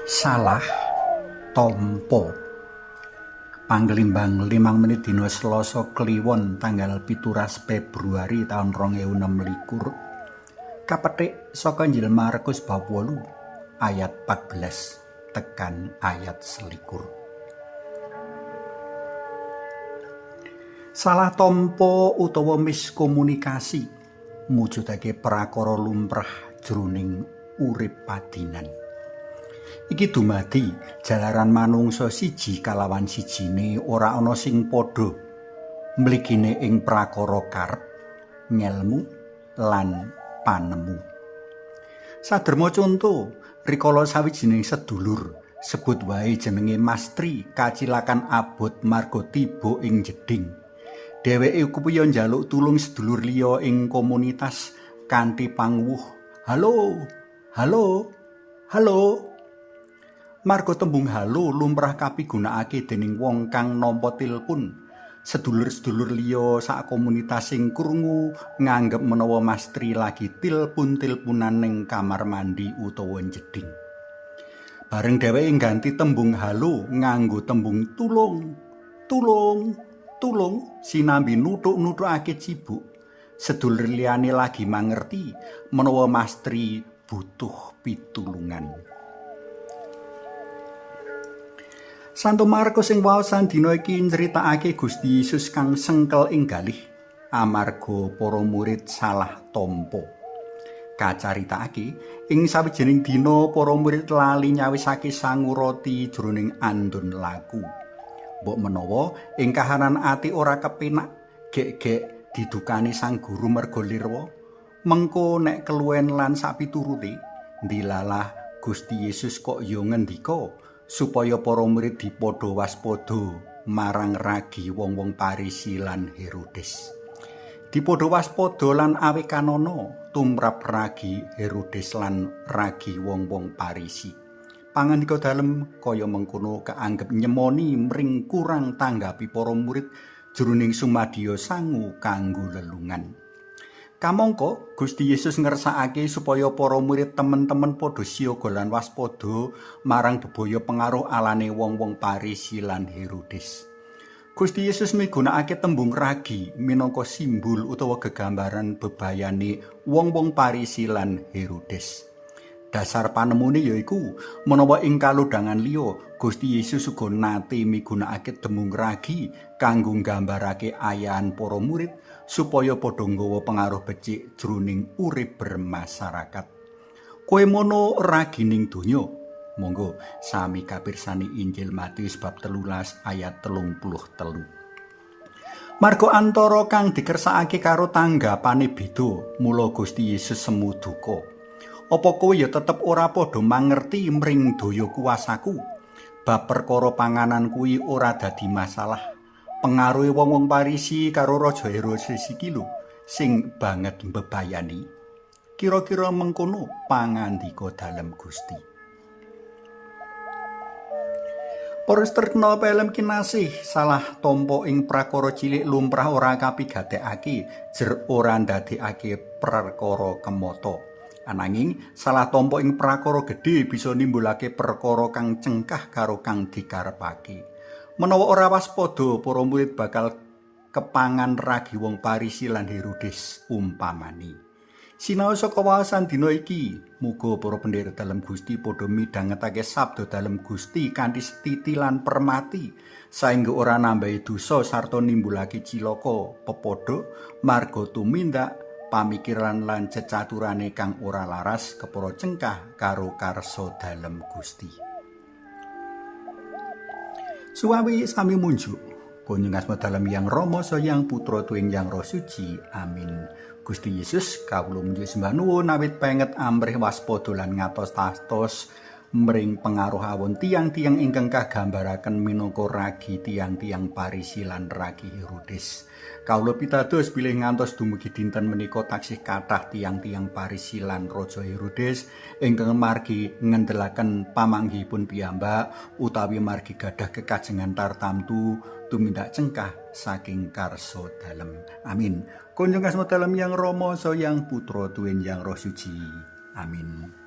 Salah tompo. Panglimbang 5 menit dina Selasa Kliwon tanggal 17 Februari taun 2026. Kapethik saka Injil Markus bab 8 ayat 14 tekan ayat 21. Salah tompo utawa miskomunikasi mujudake prakara lumrah jroning urip padinan. Iki dumadi jalaran manungsa siji kalawan sijine ora ana sing padha mligine ing prakara karep, ngelmu lan panemu. Saderma conto, rikala sawijining sedulur sebut wae jenenge Mastri kacilakan abot marga tiba ing jeding. Dheweke kepiye njaluk tulung sedulur liya ing komunitas kanthi panguwuh, "Halo, halo, halo." Marga tembung halo lumrah kapigunakake dening wong kang nampa tilpun. Sedulur-sedulur liya sak komunitas sing krungu nganggep menawa Mastri lagi tilpun-tilpunan ning kamar mandi utawa jeding. Bareng dheweke ngganti tembung halo nganggo tembung tulung, tulung, tulung sinambi nuthuk-nuthukake cibuk. Sedulur liyane lagi mangerti menawa Mastri butuh pitulungan. Santo Markus ing waosan dina iki nyritakake Gusti Yesus kang sengkel ing galih amarga para murid salah tampa. Kacaritakake ing sawijining dina para murid lali nyawisake sangu roti jroning andun laku. Mbok menawa ing kahanan ati ora kepenak, gek-gek didukani sang guru merga lirwa, mengko nek keluwen lan sapiturute, ndilalah Gusti Yesus kok ya ngendika supaya para murid dipadha waspada marang ragi wong-wong Parisi lan Herodes. Dipadha waspada lan awekanana tumrap ragi Herodes lan ragi wong-wong Parisi. Pangandika dalem kaya mengkono kaanggep nyemoni mring kurang tanggapi para murid jroning sumadya sangu kanggo lelungan. Kamangka Gusti Yesus ngersakake supaya para murid temen-temen padha siaga lan waspada marang bebaya pengaruh alane wong-wong Parisi lan Herodes. Gusti Yesus migunakake tembung ragi minangka simbol utawa gegambaran bebayane wong-wong Parisi lan Herodes. Dasar panemune yaiku menawa ing kalodhangan liya Gusti Yesus uga nate migunakake tembung ragi kanggo nggambarake ayahan para murid supaya padha nggawa pengaruh becik jroning urip bermasyarakat. Kowe mono ragining donya. Monggo sami kapirsani Injil Matius bab 13 ayat 33. Marga antara kang dikersakake karo tanggapane beda, mula Gusti Yesus semu duka. Apa kowe ya tetep ora padha mangerti mring daya kuwasaku? Bab perkara panganan kuwi ora dadi masalah. Pengaruhe wong-wong Parisi karo Raja Herodes iki lho sing banget mbebayani. Kira-kira mengkono pangandika dalem Gusti. Para tresna pelem kinasih, salah tampa ing prakara cilik lumrah ora kapigatekake, jer ora ndadekake perkara kemata. Ananging salah tampa ing prakara gedhe bisa nimbulake perkara kang cengkah karo kang dikarepake. Menawa ora waspada, para murid bakal kepangan ragi wong Parisi lan Herodes umpamane. Sinau saka waosan dina iki, muga para pendherek dalem Gusti padha midhangetake sabda dalem Gusti kanthi setiti lan permati, saengga ora nambahi dosa sarta nimbulake cilaka pepadha marga tumindak pamikiran lan cecaturane kang ora laras kepara cengkah karo karsa dalem Gusti. Suwawi sami munjuk. Kunjung asma dalem Yang Rama Sang Putra tuwin Yang Roh Suci. Amin. Gusti Yesus kawula munjuk sembah nuwun awit penget amrih waspada lan ngatos-atos mring pengaruh awon tiang-tiang ingkang kagambaraken minangka ragi tiang-tiang Parisi lan ragi Herodes. Kawula pitados bilih ngantos dumugi dinten menika taksih kathah tiang-tiang Parisi lan Raja Herodes ingkang margi ngendelaken pamanggihipun piyambak utawi margi gadah kekajengan tartamtu tumindak cengkah saking karsa dalem. Amin. Kunjung asma dalem Yang Rama Sang Putra tuwin Yang Roh Suci. Amin.